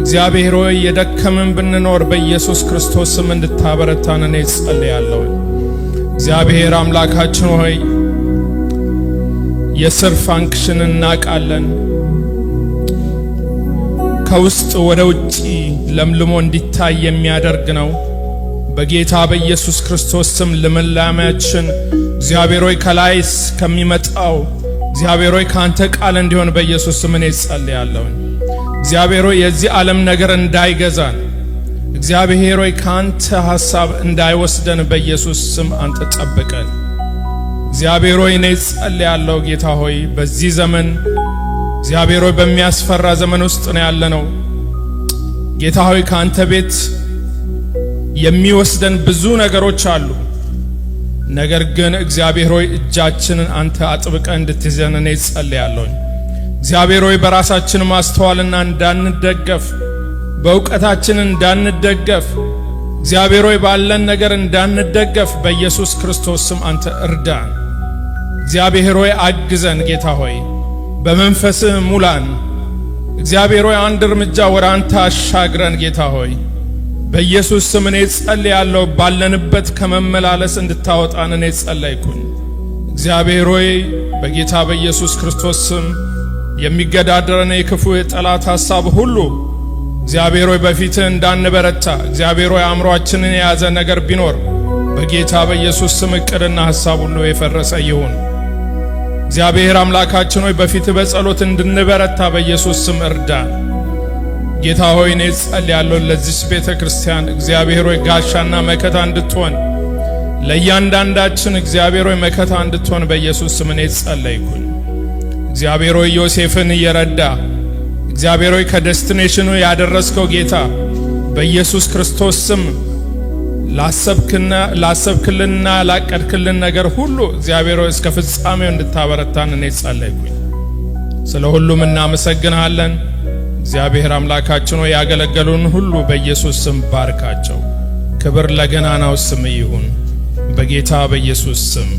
እግዚአብሔር ሆይ፣ የደከምን ብንኖር በኢየሱስ ክርስቶስ ስም እንድታበረታን እኔ ጸልያለሁ። እግዚአብሔር አምላካችን ሆይ፣ የስር function እናውቃለን። ከውስጥ ወደ ውጪ ለምልሞ እንዲታይ የሚያደርግ ነው። በጌታ በኢየሱስ ክርስቶስ ስም ልምላሜያችን እግዚአብሔር ሆይ ከላይ ከሚመጣው እግዚአብሔር ሆይ ከአንተ ቃል እንዲሆን በኢየሱስ ስም እኔ ጸልያለሁ። እግዚአብሔር ሆይ፣ የዚህ ዓለም ነገር እንዳይገዛን፣ እግዚአብሔር ሆይ ከአንተ ሐሳብ እንዳይወስደን በኢየሱስ ስም አንተ ጠብቀን። እግዚአብሔር ሆይ፣ እኔ ጸልያለሁ። ጌታ ሆይ፣ በዚህ ዘመን እግዚአብሔር ሆይ በሚያስፈራ ዘመን ውስጥ ነው ያለነው። ጌታ ሆይ፣ ከአንተ ቤት የሚወስደን ብዙ ነገሮች አሉ። ነገር ግን እግዚአብሔር ሆይ እጃችንን አንተ አጥብቀህ እንድትይዘን እኔ ጸልያለሁኝ። እግዚአብሔር ሆይ፣ በራሳችን ማስተዋልና እንዳንደገፍ፣ በእውቀታችን እንዳንደገፍ፣ እግዚአብሔር ሆይ ባለን ነገር እንዳንደገፍ በኢየሱስ ክርስቶስ ስም አንተ እርዳን። እግዚአብሔር ሆይ አግዘን። ጌታ ሆይ፣ በመንፈስህ ሙላን። እግዚአብሔር ሆይ፣ አንድ እርምጃ ወደ አንተ አሻግረን። ጌታ ሆይ፣ በኢየሱስ ስም እኔ ጸልያለሁ። ባለንበት ከመመላለስ እንድታወጣን እኔ ጸለይኩኝ። እግዚአብሔር ሆይ፣ በጌታ በኢየሱስ ክርስቶስ ስም የሚገዳደረን የክፉ የጠላት ሐሳብ ሁሉ እግዚአብሔር ሆይ በፊትህ እንዳንበረታ እግዚአብሔር ሆይ አእምሯችንን የያዘ ነገር ቢኖር በጌታ በኢየሱስ ስም እቅድና ሐሳብ ሁሉ የፈረሰ ይሁን። እግዚአብሔር አምላካችን ሆይ፣ በፊትህ በጸሎት እንድንበረታ በኢየሱስ ስም እርዳን። ጌታ ሆይ፣ እኔ ጸልያለሁ ለዚች ቤተ ክርስቲያን እግዚአብሔር ሆይ ጋሻና መከታ እንድትሆን፣ ለእያንዳንዳችን እግዚአብሔር ሆይ መከታ እንድትሆን በኢየሱስ ስም እኔ ጸለይኩኝ። እግዚአብሔር ሆይ፣ ዮሴፍን እየረዳ እግዚአብሔር ሆይ ከ destination ኑ ያደረስከው ጌታ፣ በኢየሱስ ክርስቶስ ስም ላሰብክና ላሰብክልንና ላቀድክልን ነገር ሁሉ እግዚአብሔር ሆይ እስከ ፍጻሜው እንድታበረታን እኔ ጸለይኩኝ። ስለ ሁሉም እናመሰግንሃለን። እግዚአብሔር አምላካችን ሆይ፣ ያገለገሉን ሁሉ በኢየሱስ ስም ባርካቸው። ክብር ለገናናው ስም ይሁን፣ በጌታ በኢየሱስ ስም።